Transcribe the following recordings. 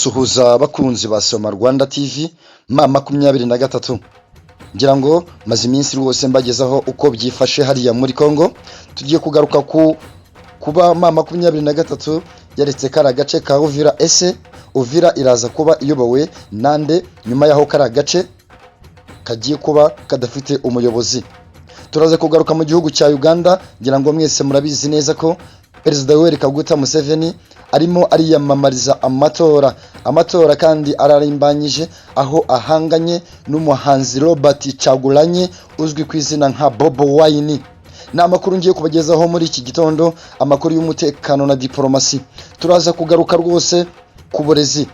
Ndabasuhuza bakunzi ba Soma Rwanda TV M23. Ngira ngo maze iminsi rwose mbagezaho uko byifashe hariya muri Congo. Tugiye kugaruka ku kuba M23 yaretse kari gace ka Uvira. Ese Uvira iraza kuba iyobowe nande nyuma y'aho kari gace kagiye kuba kadafite umuyobozi? Turaza kugaruka mu gihugu cya Uganda. Ngira ngo mwese murabizi neza ko Perezida Yoweri Kaguta Museveni arimo ariyamamariza amatora kandi ararimbanyije, aho ahanganye n'umuhanzi Robert Kyagulanyi uzwi ku izina nka Bobi Wine. Ni amakuru ngiye kubagezaho muri iki gitondo, amakuru y'umutekano na diporomasi. Turaza kugaruka rwose ku burezi.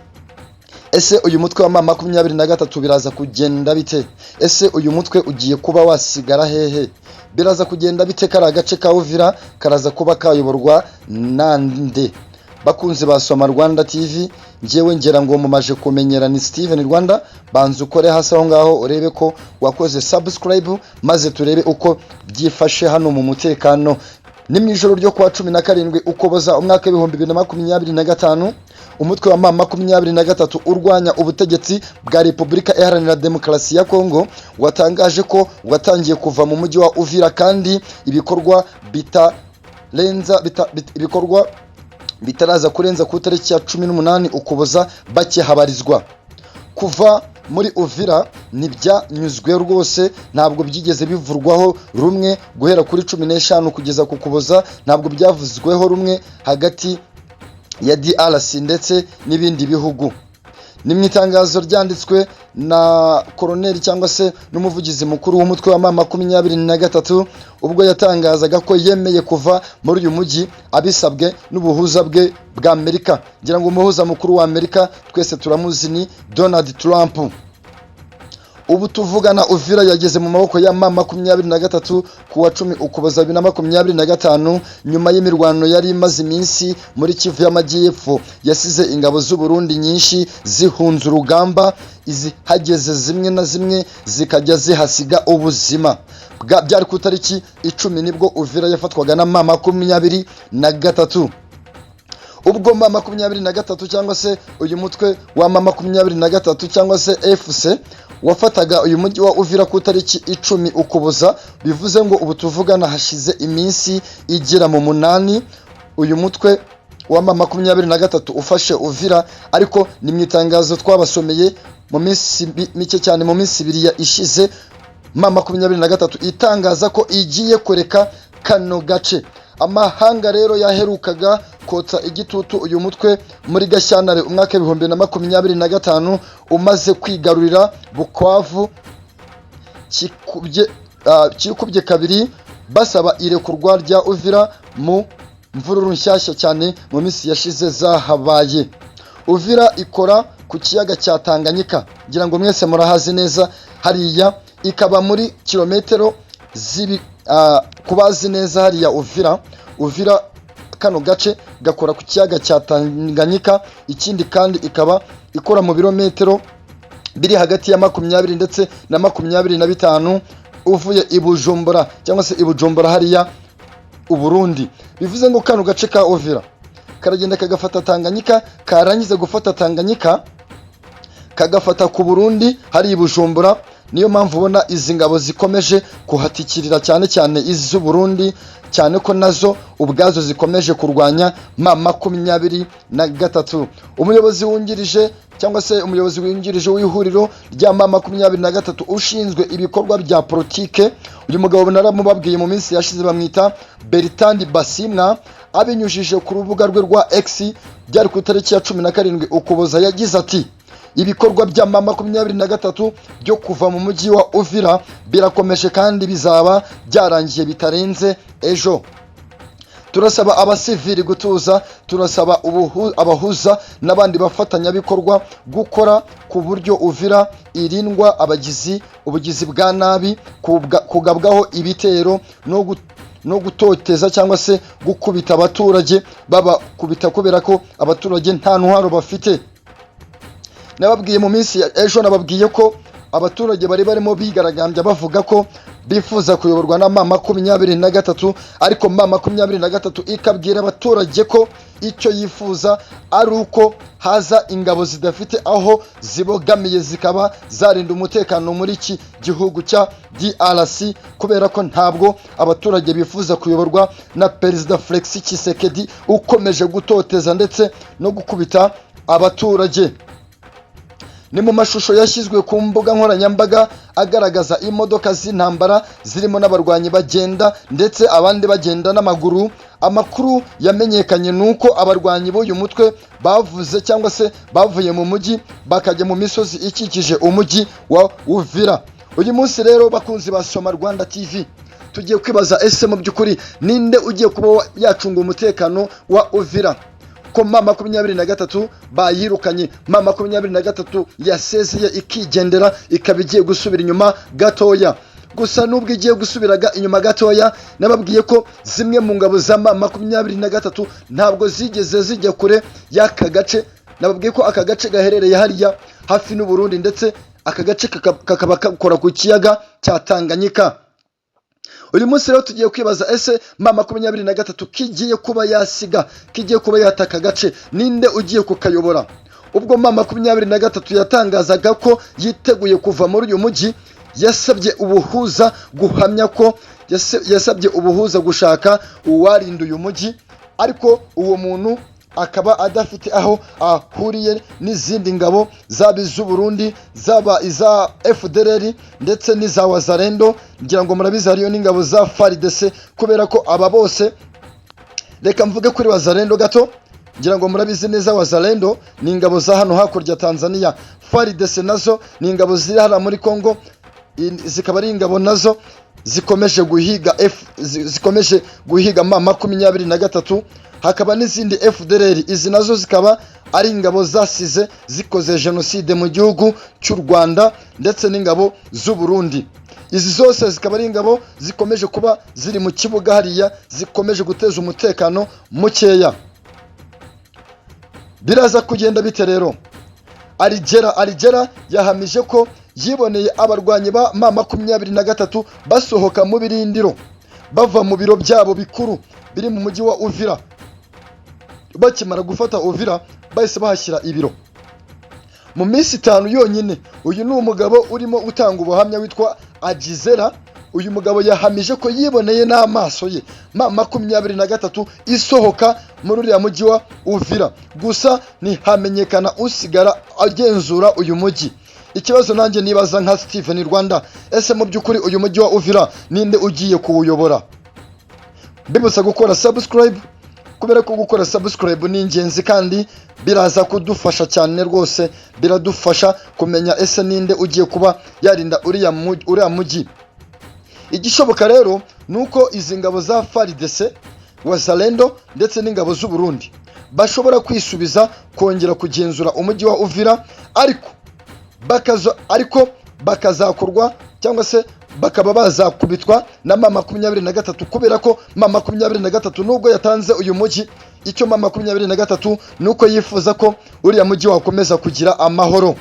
Ese uyu mutwe wa M23 biraza kugenda bite? Ese uyu mutwe ugiye kuba wasigara hehe? Biraza kugenda bite? Kari agace ka Uvira karaza kuba kayoborwa nande? Bakunzi ba Soma Rwanda TV, ngewe ngira ngo mumaje kumenyera, ni Steven Rwanda. Banza ukore hasi aho ngaho urebe ko wakoze subscribe, maze turebe uko byifashe hano mu mutekano. Ni mu ijoro ryo kuwa 17 Ukuboza umwaka w'2025, umutwe wa M23 urwanya ubutegetsi bwa Repubulika Iharanira Demokarasi ya Kongo watangaje ko watangiye kuva mu mujyi wa Uvira, kandi ibikorwa bitarenza ibikorwa bitaraza kurenza ku itariki ya 18 Ukuboza bakihabarizwa. Kuva muri Uvira ntibyanyuzwe rwose, ntabwo byigeze bivurwaho rumwe. Guhera kuri 15 kugeza ku Kuboza ntabwo byavuzweho rumwe hagati ya DRC ndetse n'ibindi bihugu. Ni mu itangazo ryanditswe na koroneri cyangwa se n'umuvugizi mukuru w'umutwe wa M23, ubwo yatangazaga ko yemeye kuva muri uyu mujyi abisabwe n'ubuhuza bwe bwa Amerika. Ngira ngo umuhuza mukuru wa Amerika twese turamuzi, ni Donald Trump. Ubu tuvugana Uvira yageze mu maboko ya M23 ku wa 10 Ukuboza 2025, nyuma y'imirwano yari imaze iminsi muri Kivu y'Amajyepfo yasize ingabo z'u Burundi nyinshi zihunze urugamba, izihageze zimwe na zimwe zikajya zihasiga ubuzima. Byari ku itariki 10 nibwo Uvira yafatwaga na M23. Ubwo M23 cyangwa se uyu mutwe wa M23 cyangwa se FC wafataga uyu mujyi wa Uvira ku itariki 10 Ukuboza, bivuze ngo ubu tuvugana hashize iminsi igera mu 8 uyu mutwe wa M23 ufashe Uvira. Ariko ni mu itangazo twabasomeye mu minsi mike cyane, mu minsi 2 ishize, M23 itangaza ko igiye kureka kano gace. Amahanga rero yaherukaga kotsa igitutu uyu mutwe muri Gashyantare umwaka w'2025 umaze kwigarurira Bukavu kikubye kabiri, basaba irekurwa rya Uvira mu mvururu nshyashya cyane mu minsi yashize zahabaye. Uvira ikora ku kiyaga cya Tanganyika, ngira ngo mwese murahazi neza hariya, ikaba muri kilometero zibi kubazi neza hariya Uvira. Uvira kano gace gakora ku kiyaga cya Tanganyika. Ikindi kandi ikaba ikora mu birometero biri hagati ya 20 ndetse na 25 uvuye i Bujumbura cyangwa se i Bujumbura hariya Uburundi. Bivuze ngo kano gace ka Uvira karagenda kagafata Tanganyika, karangiza gufata Tanganyika kagafata ku Burundi hari i Bujumbura. Niyo mpamvu ubona izi ngabo zikomeje kuhatikirira, cyane cyane iz'u Burundi, cyane ko nazo ubwazo zikomeje kurwanya M23. Umuyobozi wungirije cyangwa se umuyobozi wungirije w'ihuriro rya M23 ushinzwe ibikorwa bya politike, uyu mugabo naramubabwiye mu minsi yashize, bamwita Bertrand Bisimwa, abinyujije ku rubuga rwe rwa X, byari ku itariki ya 17 Ukuboza, yagize ati: "Ibikorwa bya M23 byo kuva mu mujyi wa Uvira birakomeje kandi bizaba byarangiye bitarenze ejo. Turasaba abasivili gutuza, turasaba abahuza n'abandi bafatanyabikorwa gukora ku buryo Uvira irindwa abagizi ubugizi bwa nabi, kugabwaho ibitero no gutoteza cyangwa se gukubita abaturage, babakubita kubera ko abaturage nta ntwaro bafite." Nababwiye mu minsi ya ejo, nababwiye ko abaturage bari barimo bigaragambya bavuga ko bifuza kuyoborwa na M23, ariko M23 ikabwira abaturage ko icyo yifuza ari uko haza ingabo zidafite aho zibogamiye, zikaba zarinda umutekano muri iki gihugu cya DRC, kubera ko ntabwo abaturage bifuza kuyoborwa na Perezida Felix Tshisekedi ukomeje gutoteza ndetse no gukubita abaturage. Ni mu mashusho yashyizwe ku mbuga nkoranyambaga agaragaza imodoka z'intambara zirimo n'abarwanyi bagenda, ndetse abandi bagenda n'amaguru. Amakuru yamenyekanye ni uko abarwanyi b'uyu mutwe bavuze cyangwa se bavuye mu mujyi bakajya mu misozi ikikije umujyi wa Uvira. Uyu munsi rero, bakunzi ba Soma Rwanda TV, tugiye kwibaza: ese mu by'ukuri ninde ugiye kuba yacunga umutekano wa Uvira, ko M23 bayirukanye, M23 yasezeye ikigendera, ikaba igiye gusubira inyuma gatoya? Gusa nubwo igiye gusubiraga inyuma gatoya, nababwiye ko zimwe mu ngabo za M23 ntabwo zigeze zijya kure y'aka gace. Nababwiye ko aka gace gaherereye hariya hafi n'Uburundi, ndetse aka gace kakaba gakora ku kiyaga cya Tanganyika. Uyu munsi rero tugiye kwibaza: ese M23 kigiye kuba yasiga, kigiye kuba yataka agace, ninde ugiye kukayobora? Ubwo M23 yatangazaga ko yiteguye kuva muri uyu mujyi, yasabye ubuhuza guhamya ko yasabye ubuhuza gushaka uwarinda uyu mujyi, ariko uwo muntu akaba adafite aho ahuriye n'izindi ngabo, zaba iz'Uburundi, zaba iza FDLR ndetse n'iza Wazalendo. Ngira ngo murabizi, hariyo n'ingabo za FARDC. Kubera ko aba bose, reka mvuge kuri Wazalendo gato. Ngira ngo murabizi neza, Wazalendo ni ingabo za hano hakurya Tanzania. FARDC nazo ni ingabo ziri hano muri Congo, zikaba ari ingabo nazo zikomeje guhiga M23. Hakaba n'izindi FDLR, izi nazo zikaba ari ingabo zasize zikoze jenoside mu gihugu cy'u Rwanda, ndetse n'ingabo z'u Burundi. Izi zose zikaba ari ingabo zikomeje kuba ziri mu kibuga hariya, zikomeje guteza umutekano mukeya. Biraza kugenda bite rero? Arigera yahamije ko yiboneye abarwanyi ba M23 basohoka mu birindiro, bava mu biro byabo bikuru biri mu mujyi wa Uvira. Bakimara gufata Uvira, bahise bahashyira ibiro mu minsi 5 yonyine. Uyu ni umugabo urimo utanga ubuhamya witwa Agizera. Uyu mugabo yahamije ko yiboneye n'amaso ye M23 isohoka muri uriya mujyi wa Uvira, gusa ntihamenyekana usigara agenzura uyu mujyi. Ikibazo nanjye nibaza nka Steven Rwanda: ese mu by'ukuri uyu mujyi wa Uvira ninde ugiye kuwuyobora? Mbibutsa gukora subscribe, kubera ko gukora subscribe ni ingenzi kandi biraza kudufasha cyane rwose. Biradufasha kumenya ese ninde ugiye kuba yarinda uriya mujyi. Igishoboka rero ni uko izi ngabo za FARDC, Wazalendo ndetse n'ingabo z'u Burundi bashobora kwisubiza, kongera kugenzura umujyi wa Uvira, ariko bakazakorwa cyangwa se bakaba bazakubitwa na M23, kubera ko M23 nubwo yatanze uyu mujyi, icyo M23 ni uko yifuza ko uriya mujyi wakomeza kugira amahoro.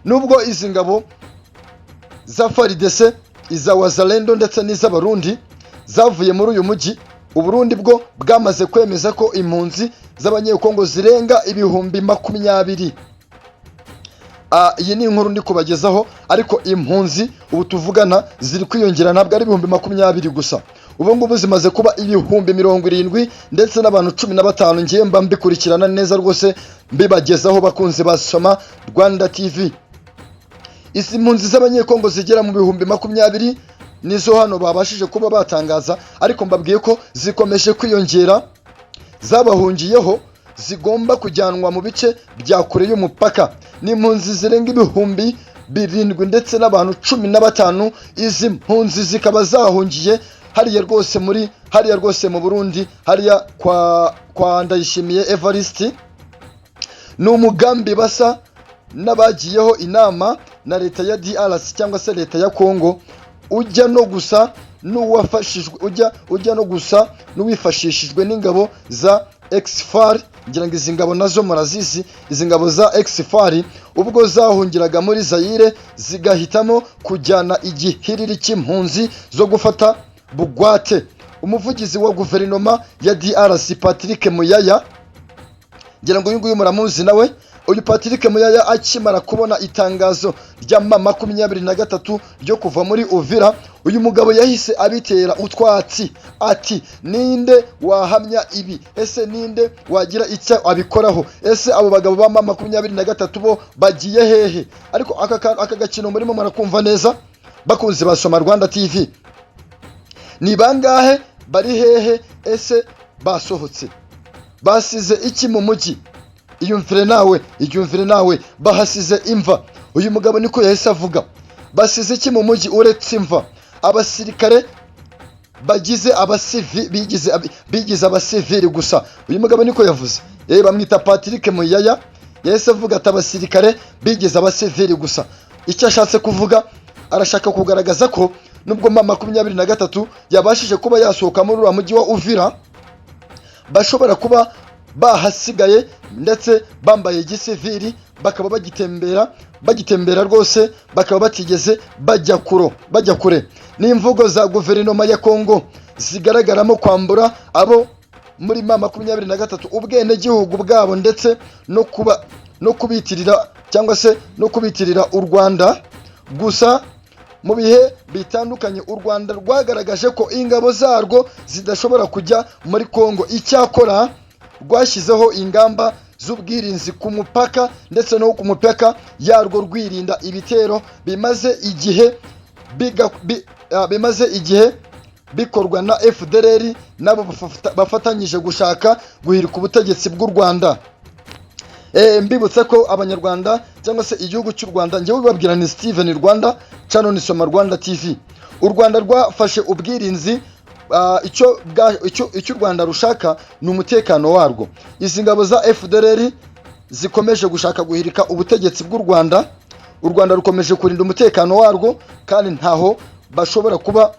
Nubwo izi ngabo za FARDC, iza Wazalendo ndetse n'iz'Abarundi zavuye muri uyu mujyi, Uburundi bwo bwamaze kwemeza ko impunzi z'Abanyekongo zirenga 20,000. Iyi ni inkuru ndi kubagezaho, ariko impunzi ubu tuvugana ziri kwiyongera. Ntabwo ari 20,000 gusa, ubu ngubu zimaze kuba 70,000 ndetse n'abantu 15. Ngiye mba mbikurikirana neza rwose, mbibagezaho, bakunze basoma Rwanda TV. Izi mpunzi z'Abanyekongo zigera mu 20,000 nizo hano babashije kuba batangaza, ariko mbabwiye ko zikomeje kwiyongera. Zabahungiyeho zigomba kujyanwa mu bice bya kure y'umupaka. Ni impunzi zirenga 7,000 ndetse n'abantu 15. Izi mpunzi zikaba zahungiye hariya rwose muri hariya rwose mu Burundi, hariya kwa Ndayishimiye Evariste. Ni umugambi basa n'abagiyeho inama na leta ya DRC cyangwa se leta ya Congo, ujya no gusa n'uwafashijwe, ujya no gusa n'uwifashishijwe n'ingabo za Ex-FAR. Ngira ngo izi ngabo nazo murazizi. Izi ngabo za Ex-FAR ubwo zahungiraga muri Zaire, zigahitamo kujyana igihiriri cy'impunzi zo gufata bugwate. Umuvugizi wa guverinoma ya DRC, Patrick Muyaya. Ngira ngo uyu nguyu muramuzi nawe. Uyu Patrick Muyaya akimara kubona itangazo rya M23 ryo kuva muri Uvira, uyu mugabo yahise abitera utwatsi, ati: "Ninde wahamya ibi? Ese ninde wagira icyo abikoraho? Ese abo bagabo ba M23 bo bagiye hehe?" Ariko aka gakino murimo murakumva neza, bakunzi basoma Rwanda TV? Ni bangahe? Bari hehe? Ese basohotse basize iki mu mujyi? Iyumvire nawe, iyumvire nawe. Bahasize imva. Uyu mugabo niko yahise avuga. Basize iki mu mujyi uretse imva? Abasirikare bagize abasivi, bigize abasivili gusa. Uyu mugabo niko yavuze. Bamwita Patrick Muyaya. Yahise avuga ati: "Abasirikare bigize abasivili gusa." Icyo ashatse kuvuga, arashaka kugaragaza ko nubwo M23 yabashije kuba yasohoka muri uriya mujyi wa Uvira, bashobora kuba bahasigaye ndetse bambaye igisivili, bakaba bagitembera rwose, bakaba batigeze bajya kure. N'imvugo za guverinoma ya Kongo zigaragaramo kwambura abo muri M23 ubwenegihugu bwabo, ndetse no kubitirira cyangwa se no kubitirira u Rwanda. Gusa mu bihe bitandukanye u Rwanda rwagaragaje ko ingabo zarwo zidashobora kujya muri Kongo. Icyakora rwashyizeho ingamba z'ubwirinzi ku mupaka ndetse no ku mupaka yarwo, rwirinda ibitero bimaze igihe bikorwa na FDLR nabo bafatanyije gushaka guhirika ubutegetsi bw'u Rwanda. Mbibutsa ko Abanyarwanda cyangwa se igihugu cy'u Rwanda, njyewe ubabwira ni Steven Rwanda, channel ni Soma Rwanda TV. U Rwanda rwafashe ubwirinzi. Icyo u Rwanda rushaka ni umutekano warwo. Izi ngabo za FDLR zikomeje gushaka guhirika ubutegetsi bw'u Rwanda, u Rwanda rukomeje kurinda umutekano warwo, kandi ntaho bashobora kuba,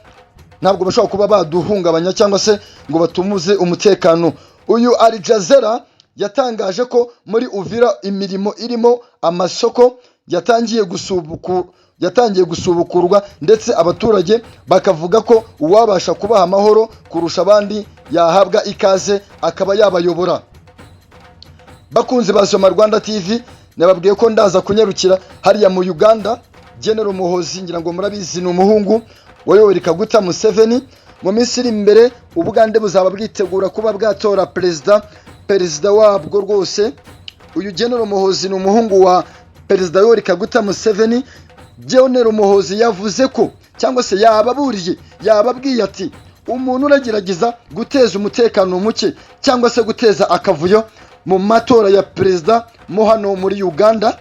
ntabwo bashobora kuba baduhungabanya cyangwa se ngo batumuze umutekano. Uyu Al Jazeera yatangaje ko muri Uvira imirimo irimo amasoko yatangiye gusubukurwa, ndetse abaturage bakavuga ko uwabasha kubaha amahoro kurusha abandi yahabwa ikaze akaba yabayobora. Bakunzi ba Soma Rwanda TV, nababwiye ko ndaza kunyarukira hariya mu Uganda. General Muhozi, ngira ngo murabizi, ni umuhungu wa Yoweri Kaguta Museveni. Mu minsi iri imbere Ubugande buzaba bwitegura kuba bwatora perezida wabwo rwose. Uyu General Muhozi ni umuhungu wa Perezida Yoweri Kaguta Museveni. General Muhozi yavuze ko cyangwa se yababuriye, yababwiye ati: "Umuntu uragerageza guteza umutekano muke cyangwa se guteza akavuyo mu matora ya perezida mo hano muri Uganda."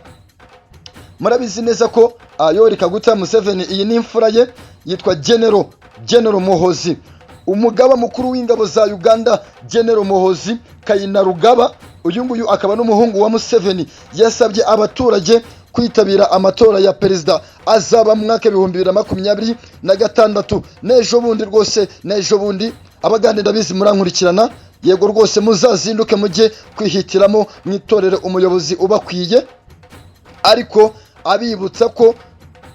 Murabizi neza ko Yoweri Kaguta Museveni, iyi ni imfura ye yitwa General Muhozi. Umugaba mukuru w'ingabo za Uganda, General Muhozi Kainerugaba, uyu nguyu akaba n'umuhungu wa Museveni, yasabye abaturage kwitabira amatora ya perezida azaba mu mwaka 2026, n'ejo bundi rwose, n'ejo bundi. Abagande ndabizi murankurikirana. Yego rwose, muzazinduke mujye kwihitiramo, mwitorere umuyobozi ubakwiye. Ariko abibutsa ko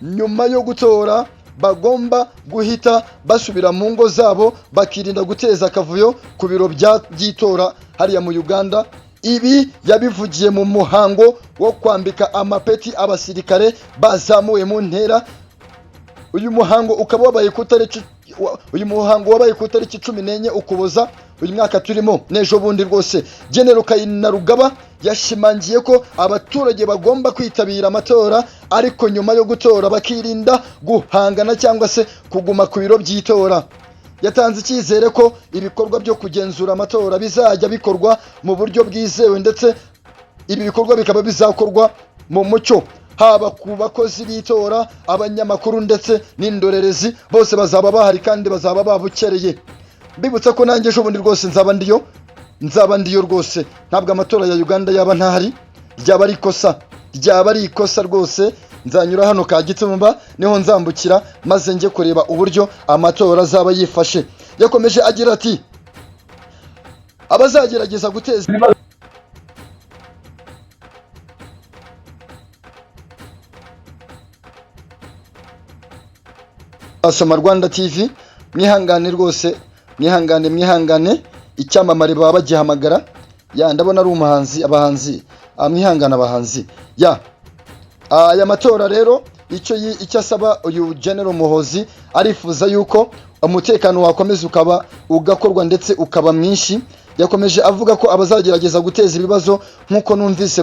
nyuma yo gutora bagomba guhita basubira mu ngo zabo, bakirinda guteza akavuyo ku biro by'itora hariya mu Uganda. Ibi yabivugiye mu muhango wo kwambika amapeti abasirikare bazamuwe mu ntera. Uyu muhango wabaye ku itariki 14 Ukuboza uyu mwaka turimo, n'ejo bundi rwose. General Kainerugaba yashimangiye ko abaturage bagomba kwitabira amatora, ariko nyuma yo gutora bakirinda guhangana cyangwa se kuguma ku biro by'itora. Yatanze icyizere ko ibikorwa byo kugenzura amatora bizajya bikorwa mu buryo bwizewe, ndetse ibi bikorwa bikaba bizakorwa mu mucyo, haba ku bakozi b'itora, abanyamakuru ndetse n'indorerezi, bose bazaba bahari kandi bazaba babukereye. Mbibutsa ko nanjye ejo bundi rwose nzaba ndiyo, nzaba ndiyo rwose. Ntabwo amatora ya Uganda yaba ntahari, ryaba ari ikosa, ryaba ari ikosa rwose. Nzanyura hano Kagitumba, niho nzambukira, maze njye kureba uburyo amatora azaba yifashe. Yakomeje agira ati: "Abazagerageza guteza ibibazo." Soma Rwanda TV, mwihangane rwose, mwihangane, mwihangane. Icyamamare baba bagihamagara. Ya, ndabona ari umuhanzi. Abahanzi, mwihangana abahanzi. Ya, aya matora rero, icyo asaba uyu General Muhozi, arifuza yuko umutekano wakomeza ukaba ugakorwa ndetse ukaba mwinshi. Yakomeje avuga ko abazagerageza guteza ibibazo, nk'uko numvise.